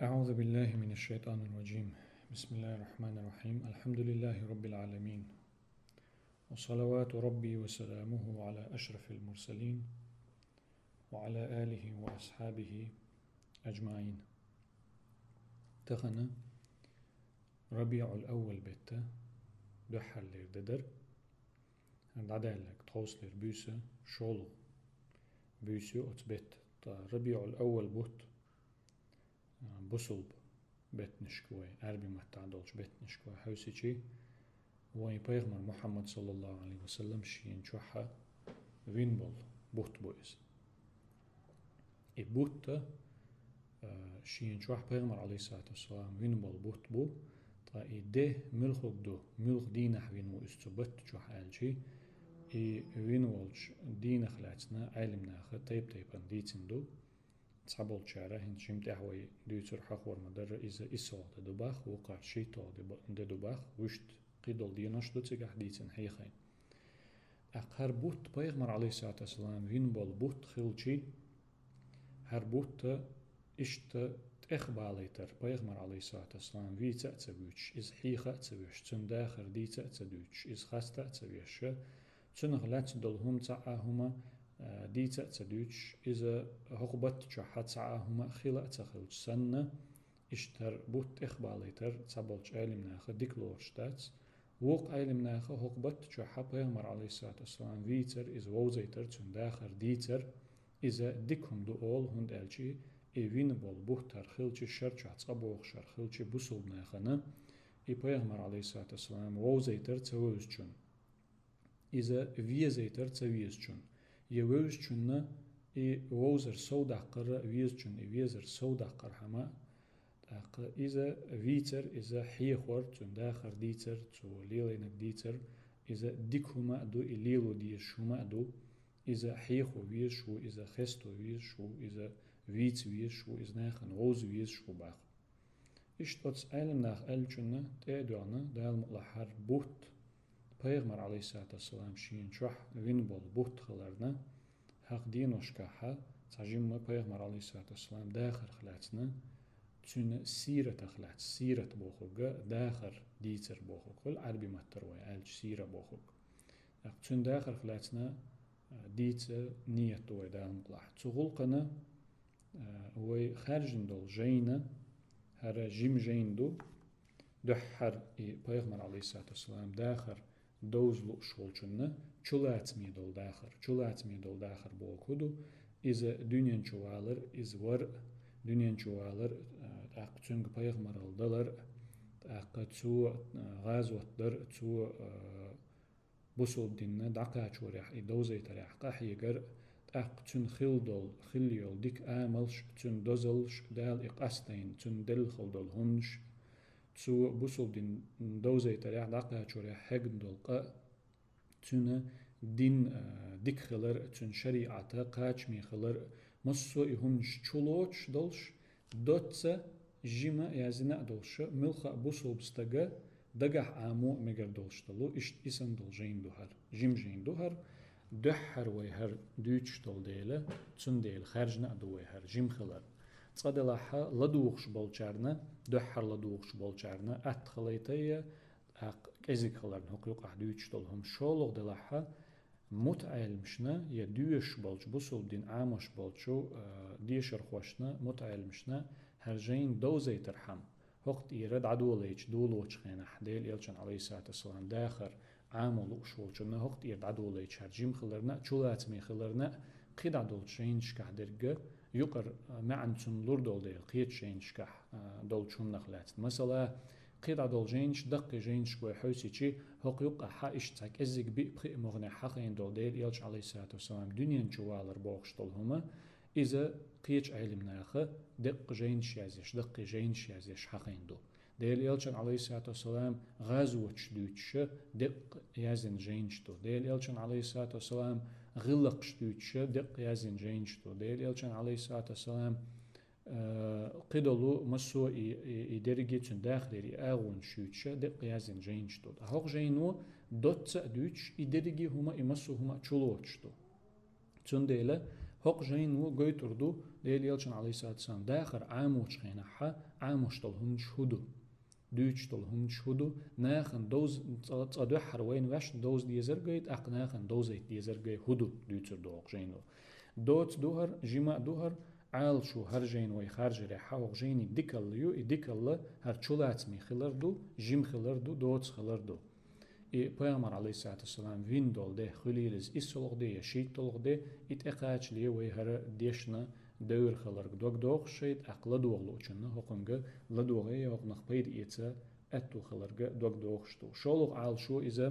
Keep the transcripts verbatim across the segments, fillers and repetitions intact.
أعوذ بالله من الشيطان الرجيم. بسم الله الرحمن الرحيم. الحمد لله رب العالمين. وصلوات ربي وسلامه على أشرف المرسلين وعلى آله وأصحابه أجمعين. Тахан РабиӀул-Аввал бетта дуьххьарлера де дара. ДӀадаьлларг тховсалера буьйса шолгӀа буьйса ю оцу бетта. Ткъа РабиӀул-Аввал бутт, а, бусулба беттанашка вай, Ӏаьрби маттахь долчу беттанашка вай хьаьвсичи, вайн пайхамар Мухьаммад, саллаллаху Ӏалайхи ва саллам, шена чохь вина болу бутт бу иза. И бутт, а, шена чохь пайхамар, Ӏалайхиссалату вассалам, вина болу бутт бу, ткъа и де муьлхарг ду, муьлха дийнахь вина ву иза цу бутта чохь аьлчи, и вина волчу дийнах лаьцна Ӏелам наха тайп-тайпана дийцина ду. Цхьаболчара, хӀинца жимма тӀехь вай дуьйцур хьахор ма-дарра, иза иссалгӀа де ду боху, вукхара шийтталгӀа де бу-, де ду боху, вуьшта кхидолу денош ду цигахь дийцина хьехийна. ТӀаккха хӀара бутт пайхамар, Ӏалайхиссалату вассалам, вина болу бутт хилчи, хӀара бутт иштта тӀехбалийтар пайхамар, Ӏалайхиссалату вассалам, вийца а ца вуьйцуш, иза хьеха а ца веш, цуьнан дахар дийца а ца дуьйцуш, иза хаста а ца веш, цуьнах лаьцна долу хӀума цхьа а хӀума, а, дийца а ца дуьйцуш, иза хӀокху бутт чохь цхьа а хӀума хила а ца хилча санна, иштта хӀара бутт тӀехбалийтар цхьаболчу Ӏелам наха дика лоруш дац. Вукху Ӏелам наха хӀокху бутт чохь пайхамар, Ӏалайхиссалату вассалам, вийцар, иза вовзийтар, цуьнан дахар дийцар, иза дика хӀума ду олу, хӀунда аьлча и вина болу бутт хӀара хилчи, шар чохь цкъа бохуш хӀара хилчи, бусулба нахана и пайхамар, Ӏалайхиссалату вассалам, вовзийтар ца вевзачунна. Иза везийтар ца везачунна. Я вевзачунна и вовзар совдаккхар, везачунна и везар совдаккхар хӀума, тӀаккха иза вийцар, иза хьехор, цуьнан дахар дийцар, цо лелийнарг дийцар, иза дика хӀума а ду, и лело дезаш хӀума а ду, иза хьехо везаш ву, иза хесто везаш ву, иза вийца везаш ву, иза нахана вовза везаш ву боху. Иштта оцу Ӏелам наха аьллачунна тӀе а доьгӀна, Дала мукъалахь, хӀара бутт пайхамар, Ӏалайхиссалату вассалам, шена чохь вина болу бутт хиларна, хӀокху деношкахь цхьа жимма пайхамар, Ӏалайхиссалату вассалам, дахарх лаьцна, цуьнан сиратах лаьцна, сират бохург, дахар дийцар бохург хуьлу, Ӏаьрби маттара вай аьлча сира бохург. ТӀаккха цуьнан дахарх лаьцна, а, дийца ният ду вай, Дала мукъалахь. Цу гӀуллакхана, а, вай хаьржина долу жайна, хӀара жима жайна ду, дуьххьара и пайхамар, Ӏалайхиссалату вассалам, дахар довза лууш волчунна чулацаме долу дахар. Чулацаме долу дахар бохург хӀун ду? Иза дуьнен чу валар, иза вар а, дуьнен чу валар а, тӀаккха цуьнга пайхамаралла далар а, тӀаккха цо, а, гӀазот дар а, цо, а, бусулба дин дӀакхачорехь, и довзийтарехь къахьегар а, тӀаккха цуьнан хилла долу, хилла йолу дика амалш, цуьнан дозаллаш, Дала и къастийна, цуьнан делла хилла долу хӀуманаш, цо бусулба дин довзийтарехь, дӀакхачорехь хьегна долу къа а, цуьнан дин, а, дика хилар а, цуьнан шариӀат кхачаме хилар а, массо а и хӀуманаш чулоцуш долуш, доцца жима яздина а долуш, муьлхха а бусулба стага дагахь Ӏамо а мегар долуш долу, иштта и санна долу жайна ду хӀара, жима жайна ду хӀара, дуьххьара вай хӀара дуьйцуш долу дела, цундела хаьржина а ду вай хӀара жима хилар. Цкъа делахь, ладугӀуш болчарна, дуьххьара ладугӀуш болчарна атта хилийта я, тӀаккха кӀезиг хиларна хӀокху юкъахь дуьйцуш долу хӀума. ШолгӀа делахь, мутаӀеламашна я доьшуш болчу, бусулба дин Ӏамош болчу, а, дешархошна, мутаӀеламашна хӀара жайна довзийтархьама, хӀокху тӀера дӀадолийча, долочу хенахь, Делан Элчан, Ӏалайхиссалату вассалам, дахар Ӏамо лууш волчунна хӀокху тӀера дӀадолийча хӀара жима хиларна а, чулацаме хиларна а, кхидӀа долчу жайнашкахь дерг юкъара, а, маьӀна цунна лур долу дела, кхечу жайнашкахь, а, долчу хӀуманах лаьцна. Масала, кхидӀа долу жайнаш, даккхий жайнашка вай хьаьвсичи, хӀокху юкъахь иштта цхьа кӀеззиг биъ-пхиъ могӀанехь хьахийна долу Дела Элча, Ӏалайхиссалату вассалам, дуьнен чу валар бохуш долу хӀума, иза кхечу Ӏелам наха деккъа жайнаш язъеш, даккхий жайнаш язъеш хьахийна ду. Дела Элчан, Ӏалайхиссалату вассалам, гӀазоташ дуьйцуша деккъа яздина жайнаш ду. Дела Элчан, Ӏалайхиссалату вассалам, гӀиллакхаш дуьйцуша деккъа яздина жайнаш ду. Дела Элчан, Ӏалайхиссалату вассалам, э, кхидолу массо а и, и, и дерриге цуьнан дахарера и агӀонаш юьйцуша деккъа яздина жайнаш ду. ТӀаккха хӀокху жайно доцца а дуьйцуш, и дерриге хӀума, и массо а хӀума чулоцуш ду. Цундела ХӀокху жайно гойтур ду Делан Элчан, Ӏалайхиссалату вассалам, дахар Ӏамочу хенахь, Ӏамош долу хӀуманаш хӀун ду, дуьйцуш долу хӀуманаш хӀун ду, нахана довз-, цкъа, цкъа дуьххьара вайна ваьшна довза дезарг а, тӀаккха нахана довзийта дезарг а хӀун ду, дуьйцур ду хӀокху жайно. Доца ду хӀара, жима а ду хӀара, Ӏалашо хӀара жайна вай харжарехь, хӀокху жайнин дикалла ю, и дикалла хӀара чулацаме хилар ду, жима хилар ду, доца хилар ду. И пайхамар, Ӏалайхиссалату вассалам, вина долу де, хуьлийла иза иссалгӀа де я шийтталгӀа де, и тӀекхачале вай хӀара дешна девр хиларг дог дохуш шайта, тӀаккха ладогӀа луучунна хӀокхуьнга ладогӀа я, хӀокхунах пайда эца аьтту хиларг дог дохуш ду. ШолгӀа Ӏалашо иза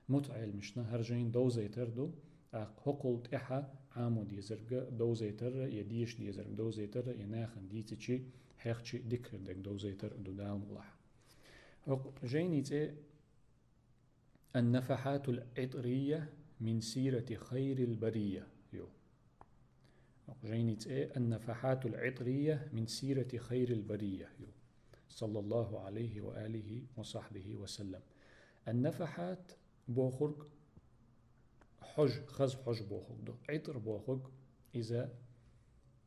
мутаӀеламашна хӀара жайна довзийтар ду, тӀаккха хӀокхул тӀаьхьа Ӏамо дезарг довзийтар а, я деша дезарг довзийтар а, я нахана дийцича, хьехча дика хир дерг довзийтар а ду Дала мукъалахь. ХӀокху жайнин цӀе «Ан-нафахьатул Ӏитрийя мин сирати хайрил барийя» ю. ХӀокху жайнин цӀе «Ан-нафахьатул Ӏитрийя мин сирати хайрил барийя» ю. Саллаллаху Ӏалайхи ва алихи ва сахьбихи ва саллам. Ан-нафахьат бохург хьожа, хаза хьожа бохург ду. Ӏитр бохург иза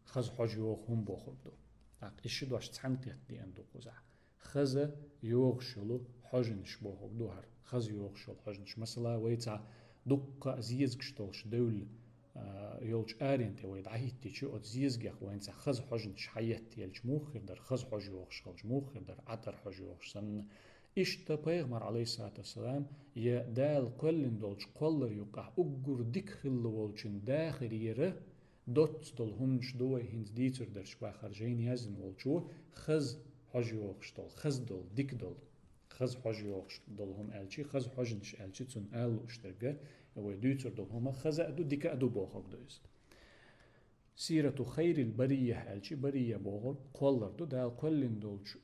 хаза хьожа йогӀу хӀума бохург ду. ТӀаккха и ши дош цхьаьна кхетта деана ду кхузахь. Хаза йогӀуш йолу хьожанаш бохург ду хӀара. Хаза йогӀуш йолу хьожанаш. Масала, вай цхьа дуккха а зезагаш долуш девлла, а, йолчу аренна тӀе вай дӀахӀиттича, оцу зезагех вайна цхьа хаза хьожанаш хьаеттаелча, муха хир дара хаза хьожа йогӀуш хилча, муха хир дара Ӏатар хьожа йогӀуш санна. Иштта пайхамар, Ӏалайхиссалату вассалам, я Дала кхоьллина долчу кхоллар юккъахь уггар дика хилла волчун дахарера доцца долу хӀуманаш ду вай хӀинца дийцар дарш бахара жайна яздина волчо, хаза хьожа йогӀуш долу, хаза долу, дика долу. Хаза хьожа йогӀуш долу хӀума аьлчи, хаза хьожанаш аьлчи, цунна ала лууш дерг, вай дуьйцур долу хӀума хаза а ду, дика а ду бохург ду иза. Сирату хайрил барийя аьлчи, барийя бохург кхоллар ду, Дала кхоьллина долчу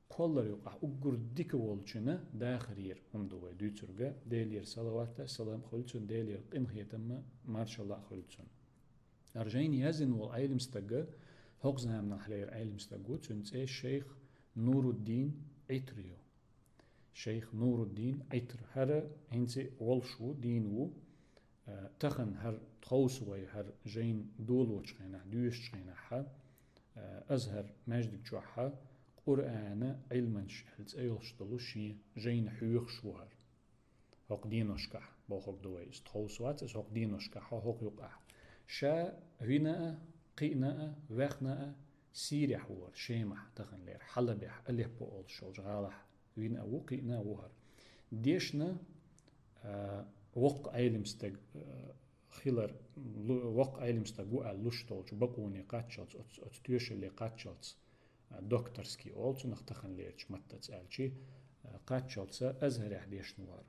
кхоллар юкъахь уггар дика волчун дахарера хӀума ду вай дуьйцург, Делера салават а, салам а хуьлу цунна, Делера къинхетам а, маршалла а хуьлу цунна. ХӀара жайна яздина волу Ӏелам стаг, хӀокху заманахьлера Ӏелам стаг ву, цуьнан цӀе шайх Нуруддин Ӏитр ю. Шайх Нуруддин Ӏитр. ХӀара хӀинца а волуш ву, дийна ву. Э, тахана хӀара тховса вай хӀара жайна долочу хенахь, доьшучу хенахь, э, Азхар маьждиг чохь Къуръана Ӏилманаш аьлла цӀе йолуш долу шен жайна хьоьхуш ву хӀара. ХӀокху деношкахь, бохург ду вай иза, тховса вац иза, хӀокху деношкахь, хӀо-, хӀокху юкъахь. Ша вина а, кхиъна а, ваьхна а, Сирехь ву хӀара, Шемахь, таханлера, Хьалабехь, Алеппо олуш йолчу гӀалахь вина а ву, кхиъна а ву хӀара. Дешна, а, воккха Ӏелам стаг, а, хилар, лу-, воккха Ӏелам стаг ву аьлла луш долчу бакъоне кхаччалц, оц-, оцу тоьшалле кхаччалц, а, докторский олу цунах таханлерчу маттаца аьлчи, а, кхаччалца Азхарехь дешна ву хӀара.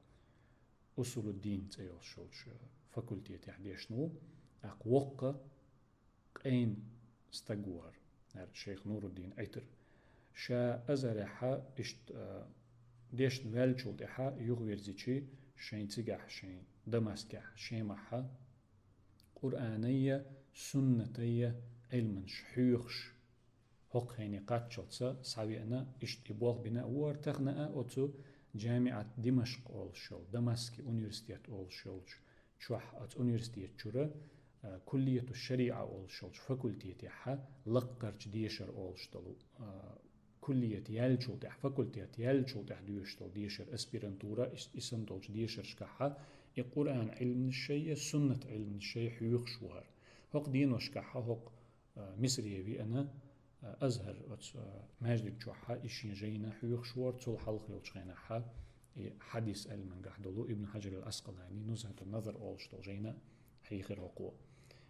Усулуддин цӀе йолуш йолчу факультетехь дешна ву. ТӀаккха воккха къен стаг ву хӀара, хӀара шайх Нуруддин Ӏитр. Ша Азхарехь иштта, а, дешна ваьллачул тӀаьхьа юхавирзичи, шайн цигахь, шайн Дамаскехь, Шемахь Къуръанайя, суннатайя Ӏилманаш хьоьхуш, хӀокху хене кхаччалца схьавеана, иштта и болх бина а ву хӀара, тахана а оцу Джамиат Димашкъ олуш йолу, Дамаски университет олуш йолчу чохь, оцу университет чура, а, Куллияту шариӀа олуш йолчу факультетехь лаккхарчу дешар олуш долу, а, куллият яьллачул тӀаьхьа, факультет яьллачул тӀаьхьа доьшуш долу дешар, аспирантура, и, и санна долчу дешаршкахь и Къуръан Ӏилманашшайя, суннат Ӏилманашшайя хьоьхуш ву хӀара. ХӀокху деношкахь хӀокху, а, Мисре веана, Азхар оцу, а, маьждиг чохь и шен жайна хьоьхуш ву хӀара, цул хьалха йолчу хенахь и хьадис Ӏилмангахь долу Ибн Хьаджар ал-Ӏаскъалани Нузхатун Назар олуш долу жайна хьийхира хӀокхо.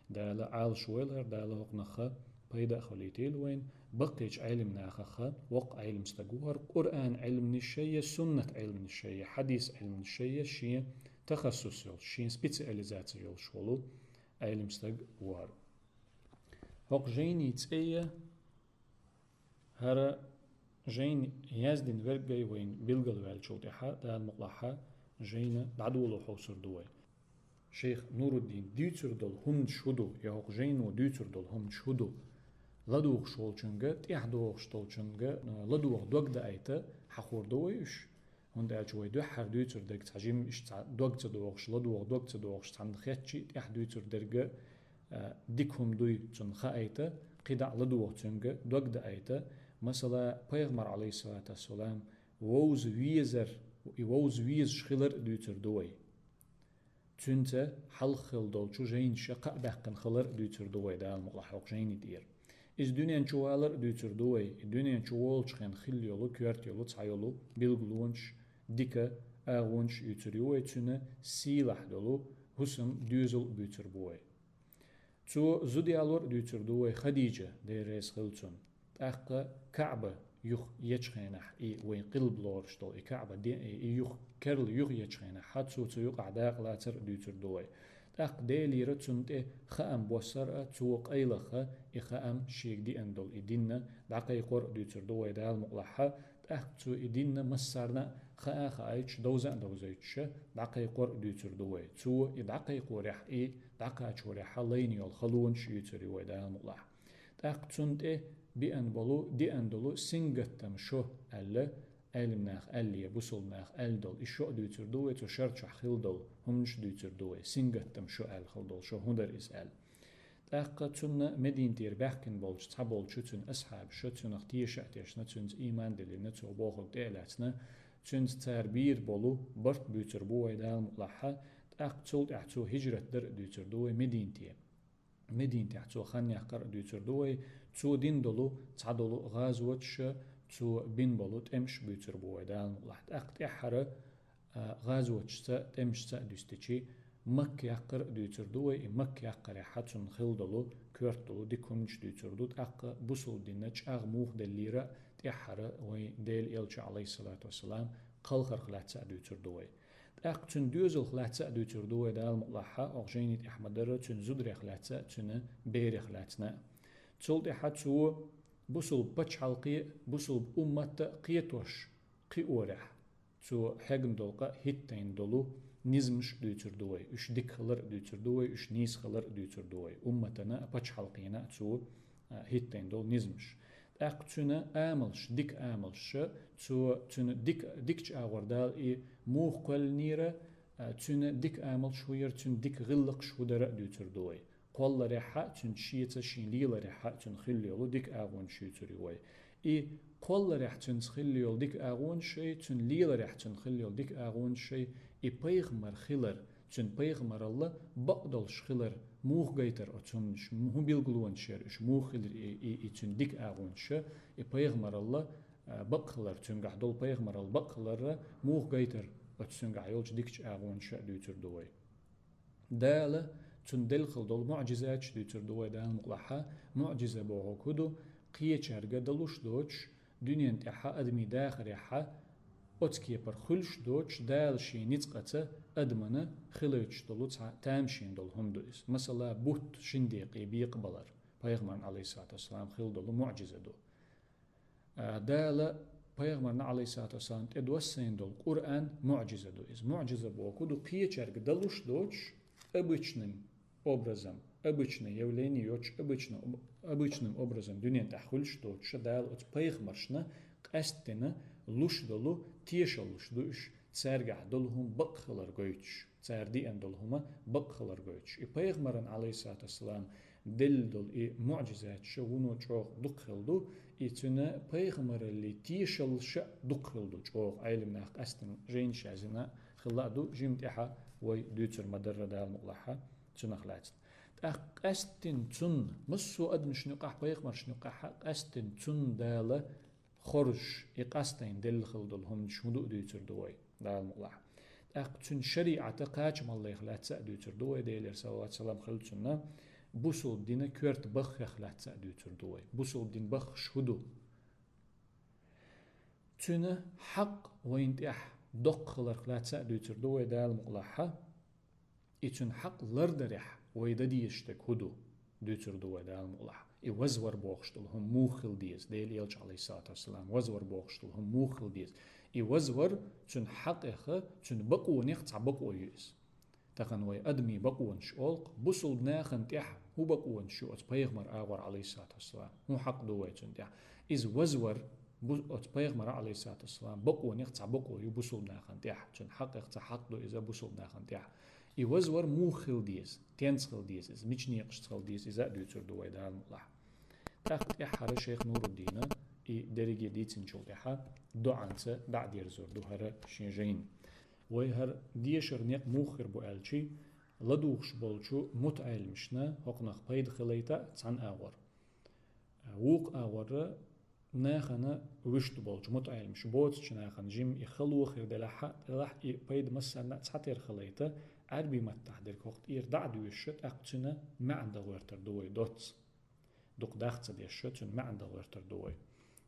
Дала Ӏалашвойла хӀара, Дала хӀокхунах пайда а хуьлийтийла вайна, баккхийчу Ӏелам нахах, воккха Ӏелам стаг ву хӀара, Къуръан Ӏилманашшайя, суннат Ӏилманашшайя, хьадис Ӏилманашшайя шен тахассус йолуш, шен специализация йолуш волу Ӏелам стаг ву хӀара. ХӀокху жайнин цӀе я, хӀара жайна яздина верг а вайна билгалваьллачул тӀаьхьа, Дала мукъалахь, жайна дӀадоло хьовсур ду вай. Шайх Нуруддин дуьйцур долу хӀуманаш хӀун ду, я хӀокху жайно дуьйцур долу хӀуманаш хӀун ду, ладугӀуш волчунга, тӀаьхьадогӀуш долчунга, ладогӀа дог даийта хьахор ду вай уьш. ХӀунда аьлча вай дуьххьара дуьйцур дерг цхьа жимма иштта цхьа дог ца догӀуш, ладогӀа дог ца догӀуш, цхьанна хетча а тӀаьхьа дуьйцур дерг а, дика хӀума дуй цунна хаайта, кхидӀа а ладугӀу цуьнга дог даайта, масала, пайхамар, Ӏалайхиссалату вассалам, вовза везар, и вовза везаш хилар а дуьйцур ду вай. Цуьнца хьалха хилла долчу жайнаша кхаъ баьккхина хилар а дуьйцур ду вай Дала мукъалахь хӀокху жайни тӀера. Иза дуьнен чу валар а дуьйцур ду вай, и дуьнен чу волчу хенахь хилла йолу, коьрта йолу, цхьа йолу билгалонаш, дика агӀонаш а дуьйцур ю вай, цуьнан сийлахь долу хӀусам, доьзал а буьйцур бу вай. Цо зуда ялор а дуьйцур ду вай Хадижа, Дела реза хила цунна. ТӀаккха КаӀба юха ечу хенахь, и вайн къилба лоруш долу и КаӀба де-, и юха керла юха ечу хенахь, хьан цо цу юкъахь дакъа лацар а дуьйцур ду вай. ТӀаккха Делера цунна тӀе хаам боссар а, цо къайлаха и хаам шега деана долу и динна дӀакхайкхор а дуьйцур ду вай Дала мукъалахь. ТӀаккха цо и динна массарна а хаа а хаийтуш, довза а довзуьйтуш, дӀакхайкхор а дуьйцур ду вай. Цо и дӀакхайкхорехь, и дӀакхачорехь лайна йолу халонаш а юьйцур ю вай Дала мукъалахь. ТӀаккха цунна тӀе беана болу, деана долу сингаттам шо аьлла, Ӏелам наха аьлла, бусулба наха аьлла долу и шо а дуьйцур ду вай, цу шар чохь хилла долу хӀуманаш а дуьйцур ду вай, сингаттам шо аьлла хилла долу шо хӀун дара иза аьлла. ТӀаккха цунна Мединатера баьхкина болчу цхьаболчу цуьнан асхьабаша, цунах теша а тешна, цуьнца ийман диллина, цо бохург тӀе а лаьцна, цуьнца цара бийр болу барт буьйцур бу вай Дала мукъалахь, тӀаккха цул тӀаьхьа цо хӀижрат дар а дуьйцур ду вай Мединате. Мединатехь цо хан яккхар а дуьйцур ду вай, цо дина долу цхьадолу гӀазоташа, цо бина болу тӀемаш а буьйцур бу вай Дала мукъалахь. ТӀаккха тӀаьххьара, а, гӀазоташца, тӀемашца а дуьстичи, Макка яккхар а дуьйцур ду вай, и Макка яккхарехь цунна хилла долу, коьрта долу дика хӀуманаш а дуьйцур ду, тӀаккха бусулба динна чӀагӀ муха деллийра а тӀаьххьара вайн Делан элча, Ӏалайхиссалату вассалам, кхалхарх лаьцна а дуьйцур ду вай. ТӀаккха цуьнан доьзалх лаьцна а дуьйцур ду вай Дала мукъалахь, оха жайни тӀехь ма-дарра, цуьнан зударих лаьцна а, цуьнан берех лаьцна а. Цул тӀаьхьа цо бусулба пачхьалкхе а, бусулба умматта а кхетош кхиорехь, цо хьегна долу къа а, хӀиттийна долу низамаш а дуьйцур ду вай, уьш дика хилар а дуьйцур ду вай, уьш нийса хилар а дуьйцур ду вай, умматана а, пачхьалкхена а цо а, хӀиттийна долу низамаш. ТӀаккха цуьнан амалш, дика амалша, цо, цуьнан дика, дикачу агӀор Дала и муха кхоьллинера, а, цуьнан дика амалш хӀун яра, цуьнан дика гӀиллакхаш хӀун дара а дуьйцур ду вай. Кхолларехь а, цуьнца шеца шен леларехь а, цуьнан хилла йолу дика агӀонаш юьйцур ю вай. И кхолларехь цуьнца хилла йолу дика агӀонашший, цуьнан леларехь цуьнан хилла йолу дика агӀонашший, и пайхамар хилар, цуьнан пайхамаралла бакъдолуш хилар муха гайтар оцу хӀуманаш, хӀун билгалонаш яра уьш, муха хилира и, и, и цуьнан дика агӀонаш, и пайхамаралла, а, бакъ хилар, цуьнгахь долу пайхамаралла бакъ хиларра муха гайтар оцу цуьнгахь йолчу дикачу агӀонаша а дуьйцур ду вай. Дала цунна делла хилла долу муӀжизаташ дуьйцур ду вай Дала мукъалахь, муӀжиза бохург хӀун ду, кхечаьрга далуш доцуш, дуьнен тӀехь адамийн дахарехь оцу кепара хуьлуш доцуш, Дала шен ницкъаца адамана хилийтуш долу цхьа тамашийна долу хӀума ду иза. Масала, бутт шина декъе бекъабалар пайхамарна, Ӏалайхиссалату вассалам, хилла долу муӀжиза ду. А, Дала пайхамарна, Ӏалайхиссалату вассалам, тӀедоссийна долу Къуръан муӀжиза ду иза. МуӀжиза бохург ду, кхечаьрга далуш доцуш, обычным образом, обычное явление йоцуш, обычно-, обычным образом дуьнен тӀехь хуьлуш доцуша Дала оцу пайхамаршна къаьсттина луш долу тешаллаш ду уьш, цаьргахь долу хӀума бакъ хилар гойтуш, цара деана долу хӀума бакъ хилар гойтуш. И пайхамаран, Ӏалайхиссалату вассалам, делла долу и муӀжизаташа вуно чӀогӀа дукха хилла ду, и цуьнан пайхамараллин тешаллаш а дукха хилла ду чӀогӀа, Ӏелам нах къаьсттина жайнаш язйина хилла а ду, жимма тӀехь вай дуьйцур ма-дарра Дала мукъалахь цунах лаьцна. ТӀаккха къаьсттина цунна, массо а адамашна юкъахь, пайхамаршна юкъахь а къаьсттина цунна Дала хоржуш, и къастийна делла хилла долу хӀуманаш хӀун ду а дуьйцур ду вай, Дала мукъалахь. ТӀаккха цуьнан шариӀата кхачамаллех лаьцна а дуьйцур ду вай, Делера салават-салам хилла цунна, бусулба дина коьрта баххех лаьцна а дуьйцур ду вай. Бусулба дин баххаш хӀун ду? Цуьнан хьакъ вайна тӀехь доккха хиларх лаьцна а дуьйцур ду вай, Дала мукъалахь. И цуьнан хьакъ лардарехь вай дан дезаш дерг хӀун ду, дуьйцур ду вай, Дала мукъалахь. И вазвар бохуш долу хӀума муха хила деза, Делан элча, Ӏалайхиссалату вассалам, вазвар бохуш долу хӀума муха хила деза. И вазвар цуьнан хьакъеха, цуьнан бакъонех цхьа бакъо ю иза. Тахана вай адамийн бакъонаш олу-кх, бусулба нахана тӀехь хӀун бакъонаш ю оцу пайхамаран агӀор, Ӏалайхиссалату вассалам? ХӀун хьакъ ду вай цуьнан тӀехь? Иза вазвар, бу-, оцу пайхамаран, Ӏалайхиссалату вассалам, бакъонех цхьа бакъо ю бусулба нахана тӀехь, цуьнан хьакъех цхьа хьакъ ду иза бусулба нахана тӀехь. И вазвар муха хила деза, тенца хила деза иза, мича некъашца хила деза иза а дуьйцур ду вай Дала мукъ лахь. ТӀаккха тӀеххьара шайх Нуруддина и дерриге дийцинчул тӀехьа доӀанца дӀа а дерзор ду хӀара шен жайна. Вай хӀара дешара некъ муха хир бу аьлча, ладугӀуш болчу мутаӀеллимашна хӀокхунах пайда хилийта а цхьана агӀор. Вукху агӀора нахана вуьшта болчу мутаӀеллимаша боцучу нахана жимма и хало хир делахь а, делахь и пайда массарна а цхьатера хилийта, Ӏаьрбийн маттахь дерг хӀокху тӀера дӀа а доьшуш, тӀаккха цуьнан маьӀна дан гӀоьртур ду вай доцца. Дукха дах ца деш, цуьнан маьӀна дан гӀоьртур ду вай.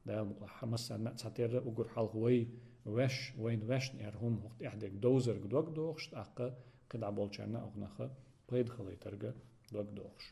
Дала мукъ лахь, массарна а цхьатера уггар хьалха вай ваьш, вайна ваьшна аьлла хӀума хӀокху тӀехь дерг довзарг дог дохуш, тӀаккха кхидӀа болчарна а хӀокхунах пайда хилийтарг дог дохуш.